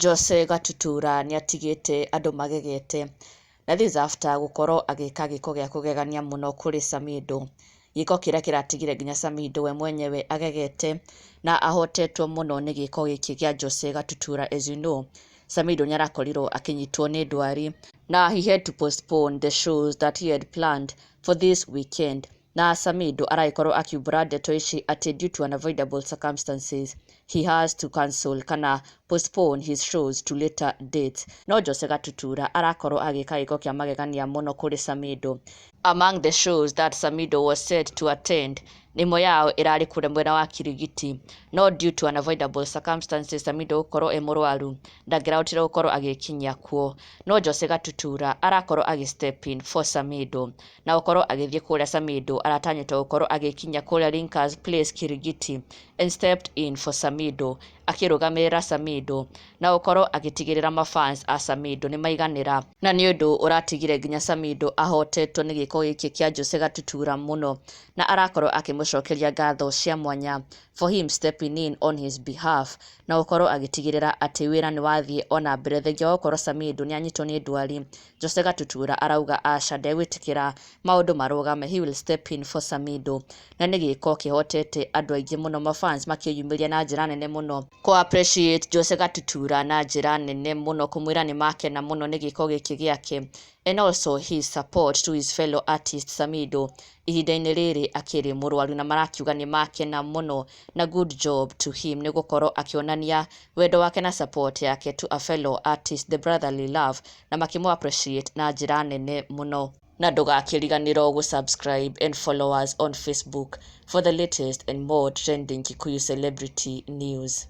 Jose Gatutura nĩatigĩte andũ magegete na this after gũkorwo agĩka gĩko gĩa kũgegania mũno kũrĩ Samido. Gĩko kĩrĩa kĩratigire nginya Samido we mwenyewe agegete na ahotetwo mũno nĩ gĩko gĩkĩ kĩa Jose Gatutura. As you know, Samido nĩarakorirwo akĩnyitwo nĩ ndwari na he had to postpone the shows that he had planned for this weekend. Na Samido aragĩkorwo akiumbũra ndeto ici atĩ due to unavoidable circumstances, he has to cancel kana postpone his shows to later dates. No Jose Gatutura arakorwo agĩka gĩko kĩa magegania mũno kũrĩ Samido. Among the shows that Samido was set to attend, ĩmwe yao ĩrarĩ kũrĩa mwena wa Kirigiti, no due to unavoidable circumstances, Samido gũkorwo e mũrwaru, ndangĩrahotire gũkorwo agĩkinyia kuo. No Jose Gatutura arakorwo agĩ step in for Samido na gũkorwo agĩthiĩ kũrĩa Samido aratanyĩtwo gũkorwo agĩkinya kũrĩa Linkers Place, Kirigiti, and stepped in for Samido, akĩrũgamĩrĩra Samido na gũkorwo agĩtigĩrĩra mafans a Samido nĩ maiganĩra, na nĩ ũndũ ũratigire nginya Samido ahotetwo nĩ gĩko gĩkĩ kĩa Jose Gatutura mũno, na arakorwo akĩmũcokeria ngatho cia mwanya for him stepping in on his behalf na gũkorwo agĩtigĩrĩra atĩ wĩra nĩ wathiĩ ona mbere thengia wa gũkorwo Samido nĩ anyitwo nĩ ndwari. Jose Gatutura arauga aca, ndegwĩtĩkĩra maũndũ marũgame, he will step in for Samido, na nĩ gĩko kĩhotete andũ aingĩ mũno, mafans makĩyumĩria na njĩra nene mũno kũ appreciate Jose Gatutura na njĩra nene mũno, kũmwĩra nĩ makena mũno nĩ gĩko gĩkĩ gĩake and also his support to his fellow artist Samido ihinda-inĩ rĩrĩ akĩrĩ mũrwaru, na marakiuga nĩ makena mũno na good job to him nĩ gũkorwo akĩonania wendo wake na support yake to a fellow artist, the brotherly love, na makĩmũ appreciate na njĩra nene mũno. Na ndũgakĩriganĩrwo gũ subscribe and follow us on Facebook for the latest and more trending Kikuyu celebrity news.